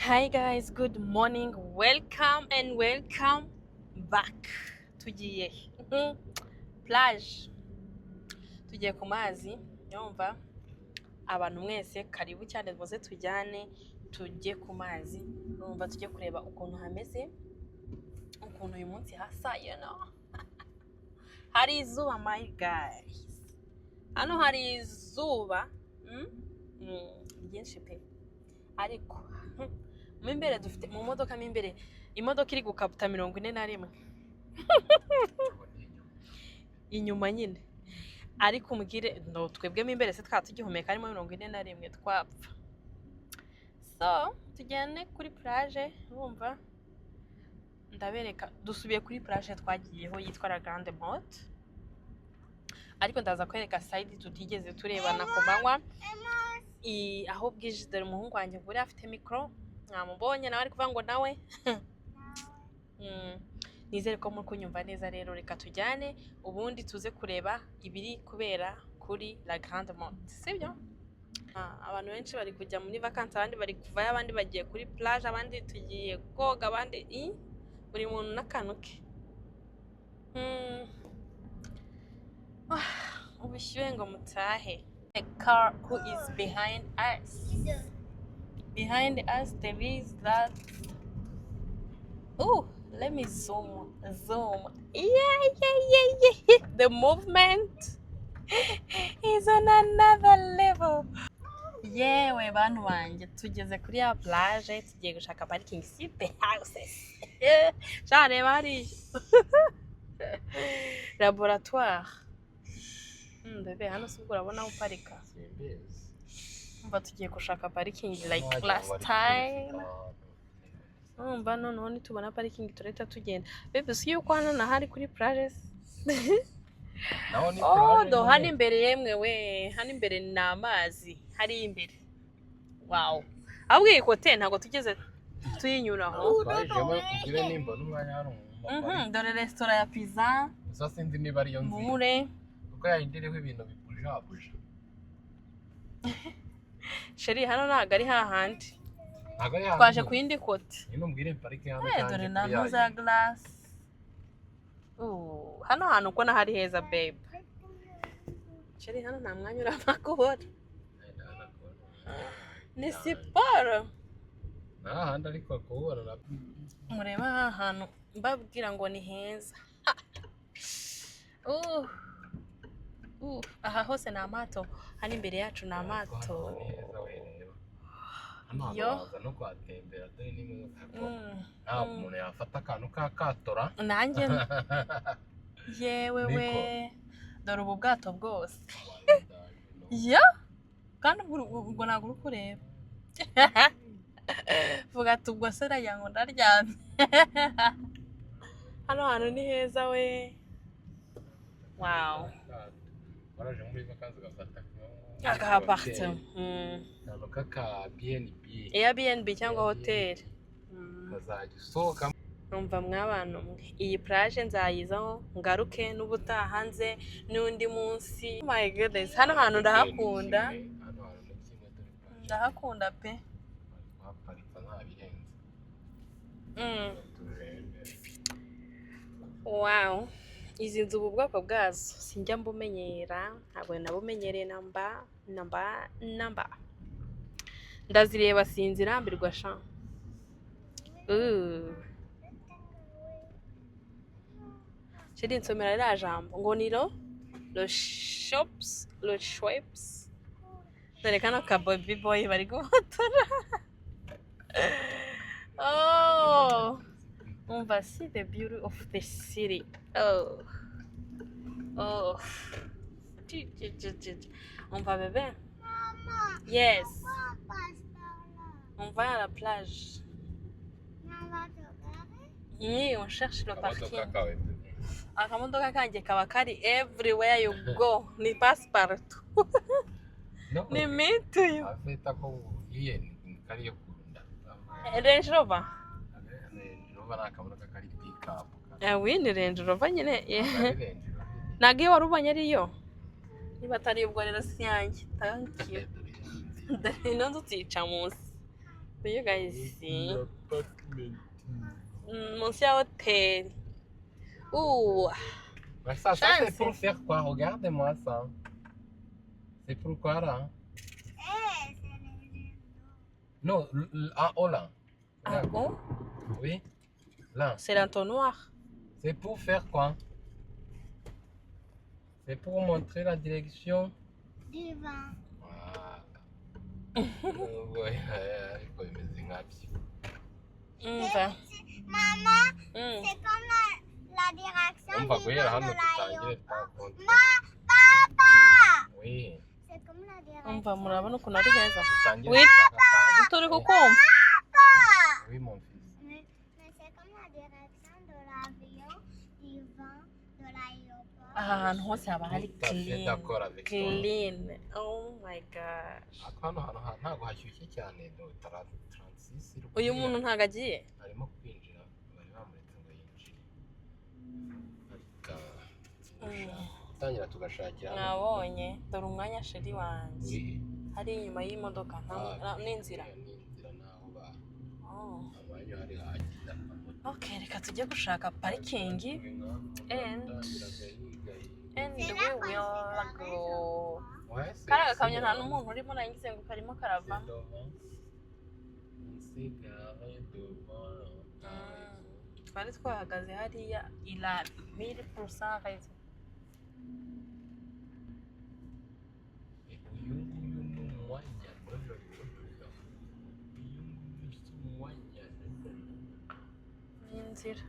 Hi guys, good morning. Welcome and welcome back. Tugiye plage. Tugiye ku mazi, yumva abantu mwese karibu cyane, muze tujyane tujye ku mazi, urumva tujye kureba ukuntu hameze, ukuntu uyu munsi hasa. Hari izuba, my guys. Hano hari izuba ryinshi pe. Ariko mo imbere dufite mu modoka mo imbere, imodoka iri gukaputa 41 inyuma nyine. Ariko umbwire no twebwe mo imbere se twaba tugihumeka harimo 41, twapfa. So tujyane kuri plage, urumva ndabereka. Dusubiye kuri plage twagiyeho yitwa La Grande Motte, ariko ndaza kwereka side tutigeze turebana ku manywa aho bwije. Dore umuhungu wanjye nguriya afite mikoro, mwamubonye nawe ari kuvuga ngo nawe. Nizere ko muri kunyumva neza. Rero reka tujyane, ubundi tuze kureba ibiri kubera kuri La Grande Motte, sibyo? Abantu benshi bari kujya muri vacances, abandi bari kuvayo, abandi bagiye kuri plage, abandi tugiye koga, abandi buri muntu n'akantu ke. Ah, ubushyuhe ngo mutahe. A car who is behind us. Behind us there is that. Oh, let me zoom, zoom. Yeah. The movement is on another level. Yewe bantu banjye, tugeze kuri ya plage, tugiye gushaka parking. See the houses. Sha, reba hariya laboratoire. Bébé, hano si ubwo urabona aho uparika? Simbizi. Umva, tugiye gushaka parking like last time. Urumva noneho nitubona parking turahita tugenda. Bébé, si yuko hano nahari kuri plage se? Naho ni Oh, plage do nyine. Hano imbere, yemwe we, hano imbere ni amazi hariya imbere. Wow, ahubwo iyi côté ntabwo tugeze tuyinyuraho. Twajemo ugire nimbona umwanya hano mu Dore resitora ya pizza. Gusa sinzi niba ariyo nziza, Mure. kuko yayindi iriho ibintu bibujabuja. Chéri, hano ntabwo ari hahandi. Ntabwo ari Twaje hahandi. ku yindi côté. Nyine umbwire parike hano Eh, cyangwa dore kuri na ya ntuza ya yindi. glace. Hano hantu uko hari heza, babe. Chéri, hano nta mwanya urapfa kubona. Eh, nta. Ni siporo. Nta handi ariko kuhubona na Mureba aha hantu mbabwira ngo ni heza. Aha hose ni amato, hano imbere yacu ni amato. Hano ni heza we, reba hano hantu. Yo. Waza no kuhatembera, dore n'imodoka ko ntabwo umuntu yafata akantu k'akatora. Nanjye yewe we. Niko. Dore ubu bwato bwose ya, kandi ubwo ntabwo uri kureba, vuga ati ubwo se nagira ngo ndaryamye. Hano hantu ni heza we, wow. Waraje muri vacances ugafata Aka apartment. Akantu k'aka BNB. Airbnb cyangwa hoteli. Ukazajya usohoka. Numva mwabantu mwe, iyi plage nzayizaho ngaruke n'ubutaha nze n'undi munsi. My goodness, hano hantu ndahakunda. Hano hantu ni kimwe, dore plage. Ndahakunda pe. Bari kuhaparika nta birenze. Turebe. Wow, izi nzu, ubu bwoko bwazo sinjya mbumenyera, ntabwo nabumenyereye namba namba namba. Ndazireba sinzirambirwa sha. Chéri, nsomera ririya jambo ngo ni lo shops, lo shops. Dore kano ka baby boy bari gufotora. Oh, umva, see the beauty of the city. Oh. Ti, ti, ti, ti, ti. Umva, bébé. Yes, on va à la plage. Oui, on cherche le Akamodoka parking. Kawe. Akamodoka kanjye kaba kari everywhere you go, ni passe-partout. No. Ni me to you. Afite ako bubwiye ni kariyo kunda. Range Rover. Range Rover ni akamodoka kari pick-up. Ah oui, ni Range Rover nyine. Kari Range Rover. Ntabwo iyo wari ubonye ariyo, niba atari ubwo rero si yanjye. Thank you. Dore ino nzu tuyica munsi. Do you guys see? Apartment. Munsi ya hoteli. Ouh. Ouais, ça c'est Chance. Pour faire quoi? Regardez-moi ça. C'est pourquoi là? Eh, c'est les Non, en haut là. Ah Regarde. bon? Oui. Là. C'est l'entonnoir. C'est pour faire quoi? C'est pour montrer la direction. Du vent. Voilà. Ouais, ariko bimeze nkabyo. Umva. Maman, c'est comme la direction Umva du guhera vent hano de dutangire l'aéroport. twakonte. Ma, papa! Oui. C'est comme la direction. Umva, murabona ukuntu ari heza. Dutangire Oui. dushaka. Turi kukumva. Oui, mon fils. Mais c'est comme la direction de l'avion du vent de l'aéroport. Aha hantu hose haba hari Tout à fait clean. D'accord avec toi. Clean. Oh my gosh. Ariko hano hantu ntabwo hashyushye cyane, do 36 iri Uyu kwinjira. Muntu ntabwo agiye. Arimo kwinjira, bari bamuretse ngo yinjire. Ariko gutangira tugashakira hano. Mwabonye, dore umwanya chéri wanjye. Urihe? Hari inyuma y'imodoka Ah, n'inzira. N'inzira naho ba Oh. amanya hari hagenda amamoto. Okay, reka tujye gushaka parikingi and we will go. Ouais, c'est Kariya gakamyo nta n'umuntu urimo, nagize ngo karimo karavamo. C'est devant. On s'est garé devant. Twari twahagaze hariya, il a 1000% raison. Uyu nguyu ni umwanya, no, no, no, no. Uyu nguyu si umwanya, no, no, no. Ni inzira,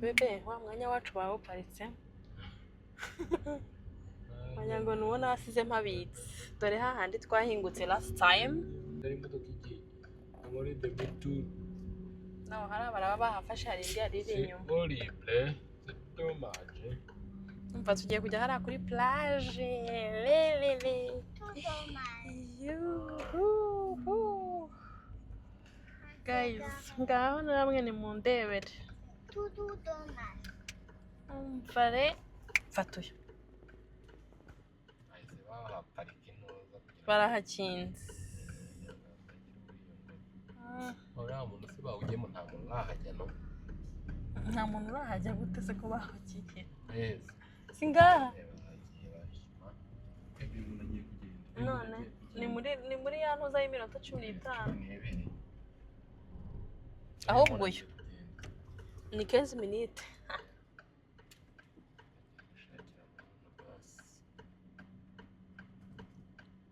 bébé. Wa mwanya wacu bawuparitse, wagira ngo ni uwo nasize mpabitse. Dore hahandi twahingutse last time. Dore imodoka igiye muri demi-tour. No, hari baraba bahafashe, hari indi yari iri C'est inyuma. Horrible, c'est dommage. Umva, tugiye kujya hariya kuri plage lelele. Tout dommage. Yuhu. Guys, ngaho namwe nimundebere. Tout, tout dommage. Umva re, fata uyu. Bahise bahaparika intuza kugira ngo Barahakinze. hatagira uwiyongera. Uriya muntu se bawugiyemo, nta muntu urahajya, no? Nta muntu urahajya gute se ko bahakikiye? Neza. Si ngaha? Reba, bagiye bashima. Uyu muntu agiye kugenda. None ni muri ya ntuza y'iminota 15. 12. Ahubwo uyu ni 15 minutes. Gushakira abantu basi.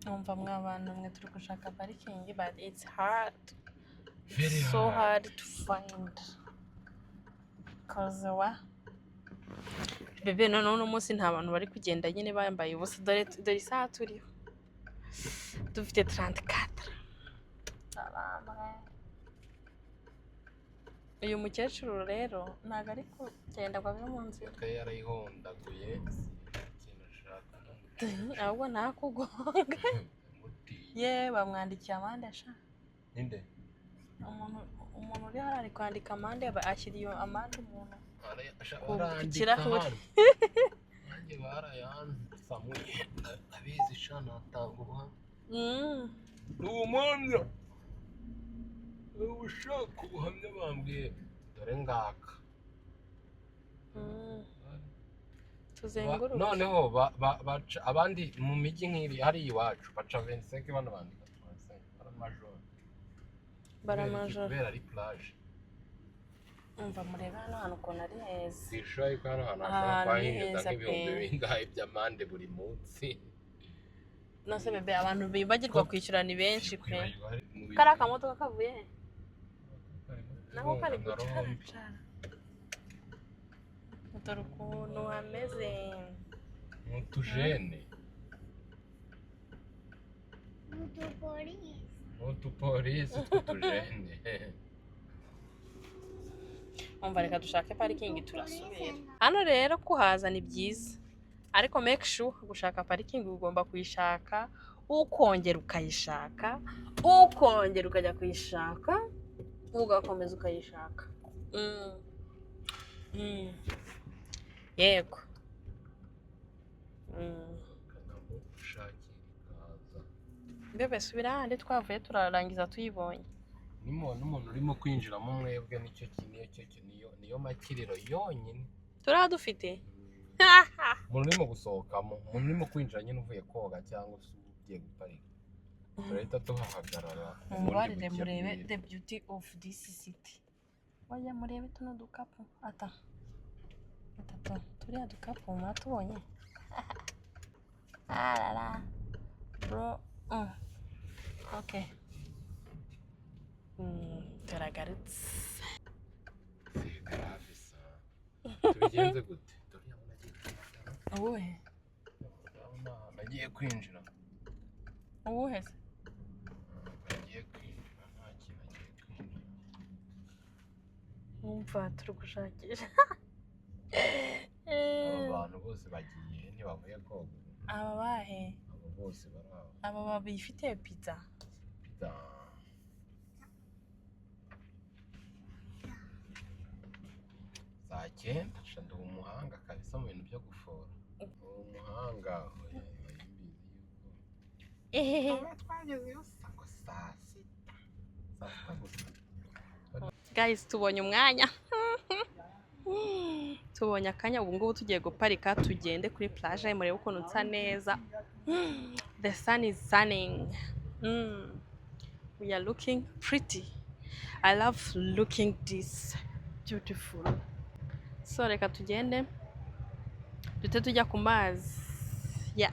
Numva mwa bantu mwe, turi gushaka parikingi, but it's hard. Very So hard. Hard to find, 'cause wa bébé, noneho uno munsi nta bantu bari kugenda nyine bambaye ubusa. Dore, dore isaha turiho, dufite 34. Salamwe. Uyu mukecuru rero ntabwo ari kugenda ngo ave mu nzira. Imodoka ye yarayihondaguye, ikintu ashaka. Ahubwo ntakugonge. Mutiye. Ye, bamwandikiye amande sha. Ninde? Umuntu uri hariya ari kwandika amande, ashyira iyo amande umuntu ku Barandika kirahure. hano. Nanjye barayansamuye, abizi sha, natanga ubuhamya. Ni umuhamya ushaka ubuhamya, bambwiye dore ngaka. Tuzenguruke. Noneho baca abandi mu mijyi nk'iri hariya iwacu baca 25, bano bandika 35, baramajoro. Baramajoro. Kubera ari plage. Umva, murebe hano hantu ukuntu ari heza. Sishobora yuko hano hantu Aha hashobora hantu kuba ni hinjiza heza nk'ibihumbi pe. bingahe by'amande buri munsi. Nose bébé, abantu bibagirwa kwishyura ni benshi pe. Kwibagirwa mu bintu- Kariya kamodoka kavuye he? Nako kari Nka rombi. gucaracara. Dore ukuntu hameze. Ni utujene. Utupolisi. Ni utupolisi tw'utujene. Umva, reka dushake parikingi turasubira. Hano rero kuhaza ni byiza, ariko make sure gushaka parikingi ugomba kuyishaka, ukongera ukayishaka, ukongera ukajya kuyishaka, ugakomeza ukayishaka. Yego. Kanamushakira ikaza. Bebe, subira ahandi twavuye, turarangiza tuyibonye. Nimubona umuntu urimo kwinjiramo mwebwe, nicyo niyo cyo niyo makiriro yonyine. Turaba dufite. Umuntu urimo gusohokamo, umuntu urimo kwinjira nyine uvuye koga cyangwa se ugiye guparika, turahita tuhahagarara ubundi. Mumbabarire. Bucye Murebe bwire. the beauty of this city. Wajya murebe tuno dukapu ata atatu, turiya dukapu mwatubonye? Arara bro. Okay, turagarutse. C'est grave ça. Tubigenze gute? Dore yabona agiye kwinjira. Uwuhe? Urabona ahantu agiye kwinjira. Uwuhe se? Agiye kwinjira, nta kintu agiye kwinjira. Wumva turi gushakisha. Aba bantu bose bagiye, ntibavuye koga. Aba bahe? Abo bose bari aho. Aba bifitiye pizza. Pizza. Saa 9 sha, ndi umuhanga kabisa mu bintu byo gufora. Uwo muhanga, oya, mbizi yuko aba twagezeyo ngo saa 6, saa 6 gusa. Guys, tubonye umwanya, tubonye akanya. Ubu ngubu tugiye guparika, tugende kuri plage. Murebe ukuntu nsa neza. The sun is sunning. We are looking pretty. I love looking this beautiful. So reka tugende, duhite tujya ku mazi. Yeah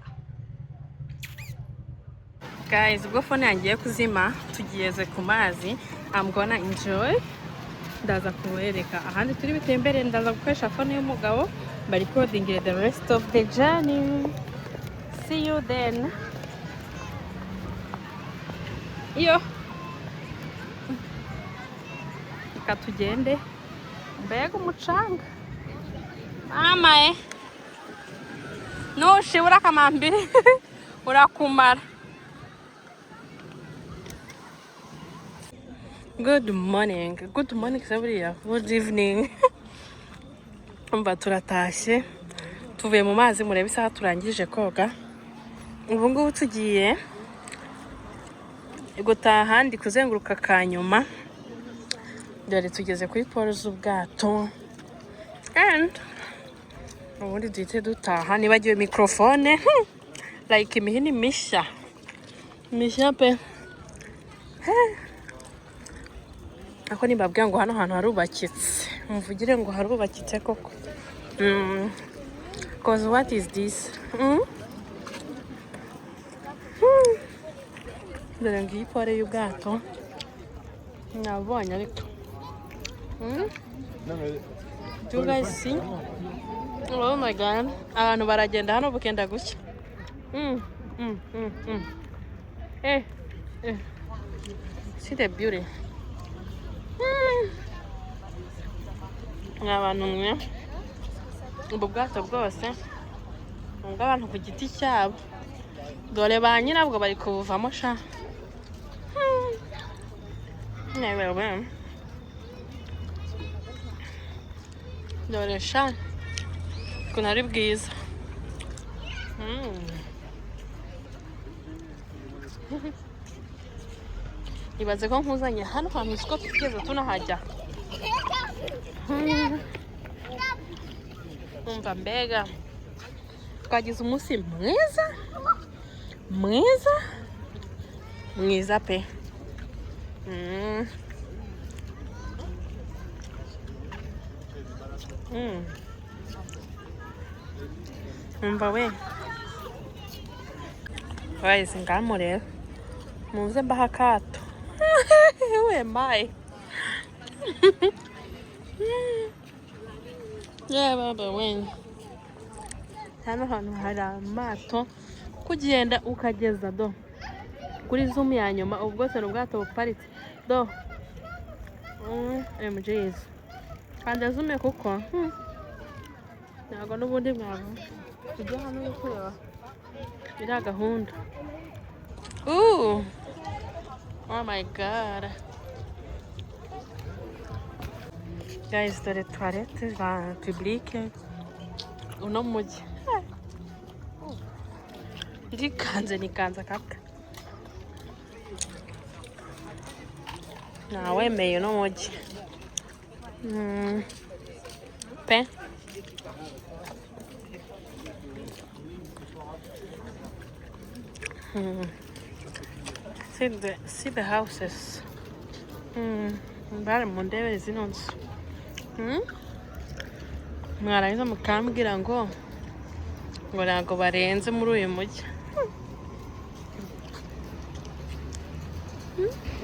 guys, ubwo phone yanjye igiye kuzima, tugeze ku mazi. I'm gonna enjoy. Ndaza kubereka ahandi turi butembere. Ndaza gukoresha phone y'umugabo barecordingire the rest of the journey. See you then. Iyo reka tugende. Mbega umucanga mama! Nushibura akamambiri urakumara. Good morning, good morning se buriya, good evening. Umva, turatashye, tuvuye mu mazi. Murebe isaha turangije koga. Ubu ngubu tugiye gutaha. Ndi kuzenguruka ka nyuma. Dore tugeze kuri pole z'ubwato and ubundi duhite dutaha. Nibagiwe microphone, like imihini mishya mishya pe. Ako nibabwira ngo hano hantu harubakitse, muvugire ngo harubakitse koko. Cause what is this? Dore ngiyi pole y'ubwato, mwabonye ariko. Do you guys see? Oh my God, abantu baragenda hano bukenda gucya. Eh, eh. See the beauty. Mwa bantu mwe, ubu bwato bwose ni ubw'abantu ku giti cyabo. Dore ba nyirabwo bari kubuvamo sha. Yewe, dore sha ukuntu ari bwiza. Ibaze ko nkuzanye hano hantu, uzi ko tugeze tunahajya. Umva mbega, twagize umunsi mwiza mwiza mwiza pe. Umva we guys, ngamo rero muze mbaha akato we mayi. Yeah, baba we, hano hantu hari amato, kugenda ukageza do kuri zoom ya nyuma. Ubu bwose ni ubwato buparitse do. MGs kanda zoom kuko ntabwo n'ubundi mwabona. Tujya hano uri kureba iriya gahunda. Ooh. Oh my God, guys, dore toilette za publique uno mujyi. Ndikanze, nikanze akaka. Nawemeye uno mujyi pe. See the houses. Bari mundebere zino nzu. Mwarangiza mukambwira ngo ntabwo barenze muri uyu mujyi.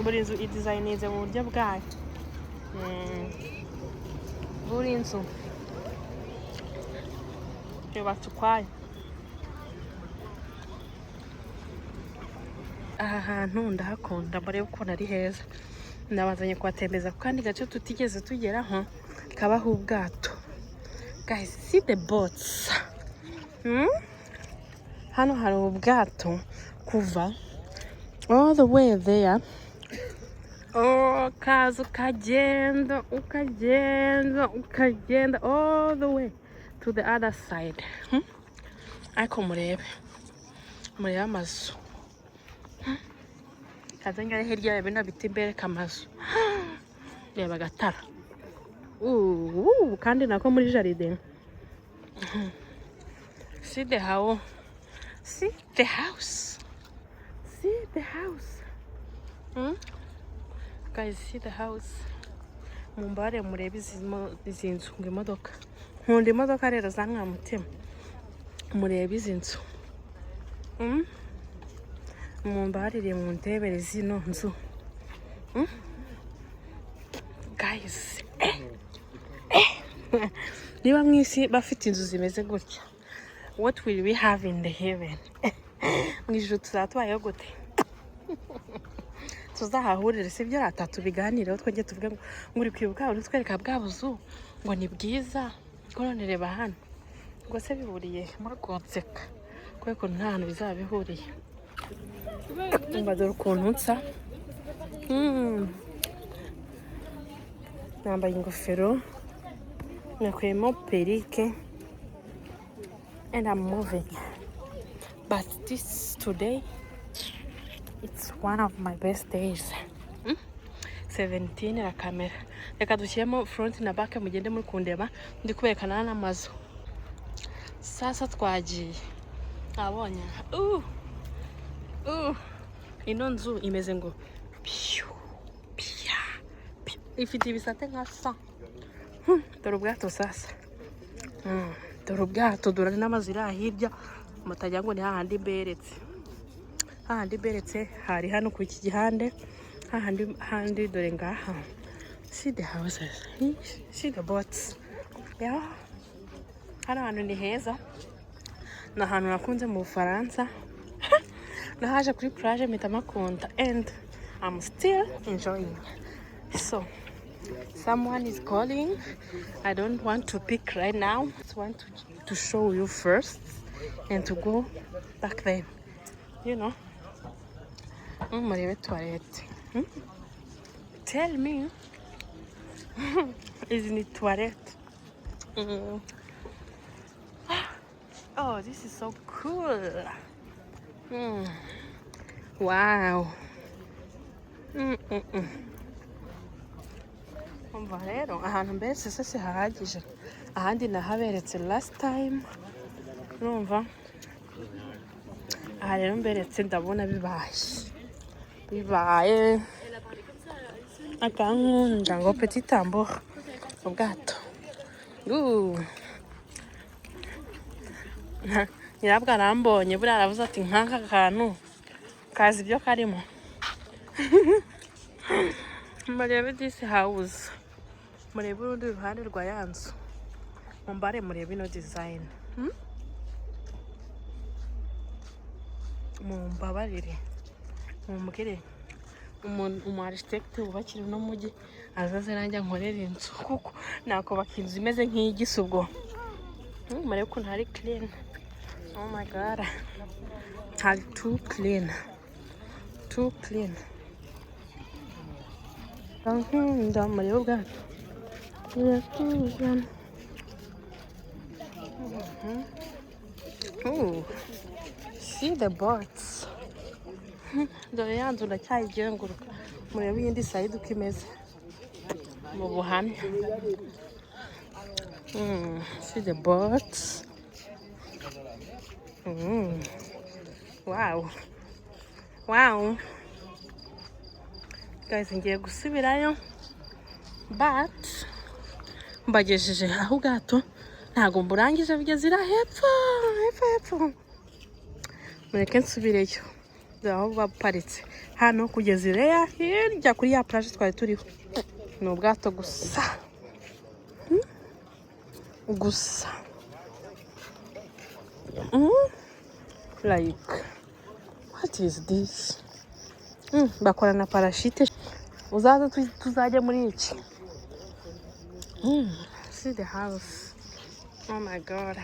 Buri nzu idesigninze mu buryo bwayo. Buri nzu yubatse ukwayo. Aha hantu ndahakunda. Murebe ukuntu ari heza. Nabazanye kuhatembeza ku kandi gace tutigeze tugeraho, kabaho ubwato. Guys, see the boats. Hano hari ubwato kuva all the way there. Oh, kaza ukagenda, ukagenda, ukagenda all the way to the other side. Ariko murebe, murebe amazu. Kaze ngere hirya ya bino biti mbereka amazu. Reba agatara. Kandi nako muri jardin. See the house. See the house. See the house. Guys, see the house. Mumbare murebe izi nzu, ngo imodoka. Nkunda imodoka rero za mutima. Murebe izi nzu. Mumbarire mundebere zino nzu. Guys, eh. Eh. Niba mu isi bafite inzu zimeze gutya, what will we have in the heaven? Mu ijuru tuzaba tubayeho gute? Tuzahahurire, si byo rata? Tubiganireho, twongere tuvuge ngo uri kwibuka uri twereka bwa buzu ngo ni bwiza, ngo none reba hano, ngo se bihuriye muri konseka, kubera ukuntu nta hantu bizaba bihuriye. Umva, dore ukuntu nsa. Nambaye ingofero, nakuyemo perike and I'm moving, but this today, it's one of my best days. 17 la kamera. Reka dushyiremo front na back, mugende muri kundeba ndi kuberekana n'amazu. Sasa twagiye, abonye ino nzu imeze ngo piyu piya piyu, ifite ibisate nka sa. Dore ubwato sasa. Dore ubwato, dore n'amazu iri aha hirya. Mutagira ngo ni hahandi mberetse. Hahandi mberetse hari hano ku iki gihande, hahandi handi. Dore ngaha. See the houses, see the boats. Yeah, hano hantu ni heza, ni ahantu nakunze mu Bufaransa. Nahaje kuri plage mpita makunda and I'm still enjoying. So someone is calling. I don't want to pick right now. I just want to show you first and to go back then. Murebe toilette. Tell me, izi ni toilette. Oh, this is so cool. Wow. Umva rero, ahantu mbese se sihahagije? Ahandi nahaberetse last time. Urumva, aha rero mberetse, ndabona bibaye bibaye akankunda ngo petit tambour, ubwato. Nyirabwo arambonye, buriya aravuze ati: "Nk'aka kantu kazi ibyo karimo." Murebe this house, murebe urundi ruhande rwa ya nzu. Mumbare murebe ino design. Mumbabarire mumbwire umu architect wubakira uno mujyi azaze nanjye ankorere inzu, kuko nakubaka inzu imeze nk'iy'igisi ubwo. Murebe ukuntu hari clean. Oh my God, hari too clean, too clean. Nkunda, murebe ubwato buratuza. Ooh, see the boats. Dore ya nzu ndacyayigenguruka. Murebe iyindi side uko imeze mu buhamya. See the boats. Wow. Guys, ngiye gusubirayo, but mbagejeje aho ubwato ntabwo mburangije, bugeze iriya hepfo, hepfo, hepfo. Mureke nsubireyo. Dore aho baparitse hano kugeza iriya hirya kuri ya plage twari turiho ni ubwato gusa. Gusa. Like, what is this? Bakora na parachute. Uzaze tuzajya muri iki. See the house. Oh my God.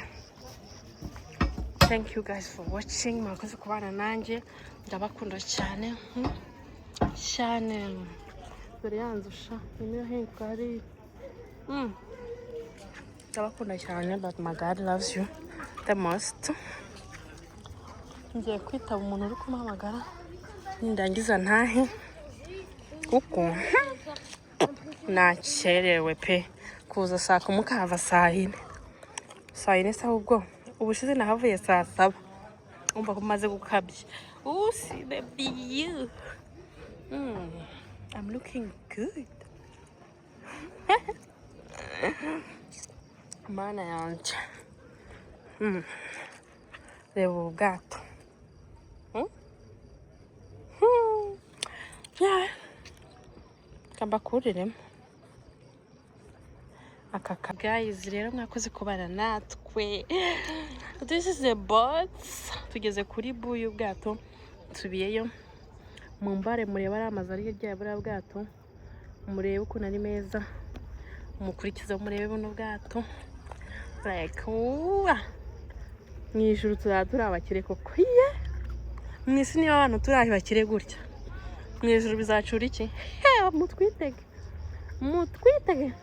Thank you guys for watching. Mwakoze kubana nanjye. Ndabakunda cyane. Cyane. Dore ya nzu sha. Niyo hinguka hariya. Ndabakunda cyane, but my God loves you the most. Ngiye kwitaba umuntu uri kumuhamagara, nindangiza ntahe kuko nakerewe pe. Kuza saa 10 kahava saa 4, saa 4 se? Ahubwo ubushize nahavuye saa 7. Umva ko maze gukabya. Oh, see the view. I'm looking good. Mana yanjye. Reba ubu bwato. Yeah. Kambakuriremo aka ka. Guys, rero mwakoze kubana natwe. This is the boat. Tugeze kuri bu y'ubwato, nsubiyeyo. Mumbare murebe ari amazu ari hirya ya buriya bwato, murebe ukuntu ari meza, mukurikize murebe buno bwato. Like, uwa mu ijuru tuzaba turi abakire koko. Ye, mu isi niba abantu turi abakire gutya, mu ijuru bizacura iki? He, mutwitege, mutwitege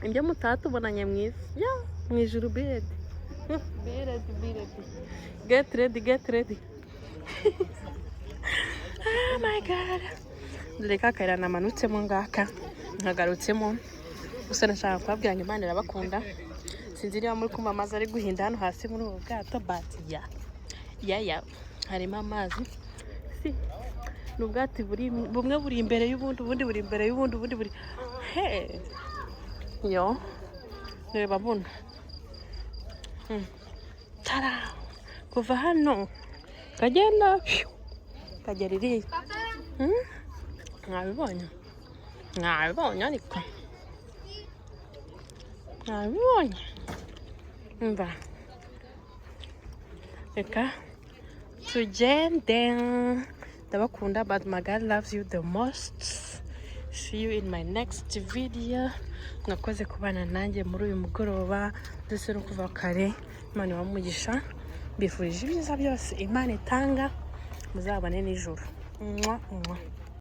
ibyo mutatubonanye mu isi ya mu ijuru. Be ready, be ready, be ready, get ready, get ready. Oh my God, dore ka kayira namanutsemo ngaka nkagarutsemo. Gusa nashaka kubabwira ngo Imana irabakunda. Sinzi niba muri kumva amazi ari guhinda hano hasi muri ubu bwato, but yeah, harimo amazi. Si ni ubwato buri bumwe buri imbere y'ubundi, ubundi buri imbere y'ubundi, ubundi buri he. Yo, reba buno. Tara kuva hano kagenda phew, kagera iriya. Mwabibonye, mwabibonye, ariko mwabibonye. Mva, reka tugende. Ndabakunda, but my God loves you the most. See you in my next video. Mwakoze kubana nanjye muri uyu mugoroba ndetse no kuva kare. Imana ibahe umugisha. Mbifurije ibyiza byose Imana itanga. Muzabane nijoro. Mwah, mwah.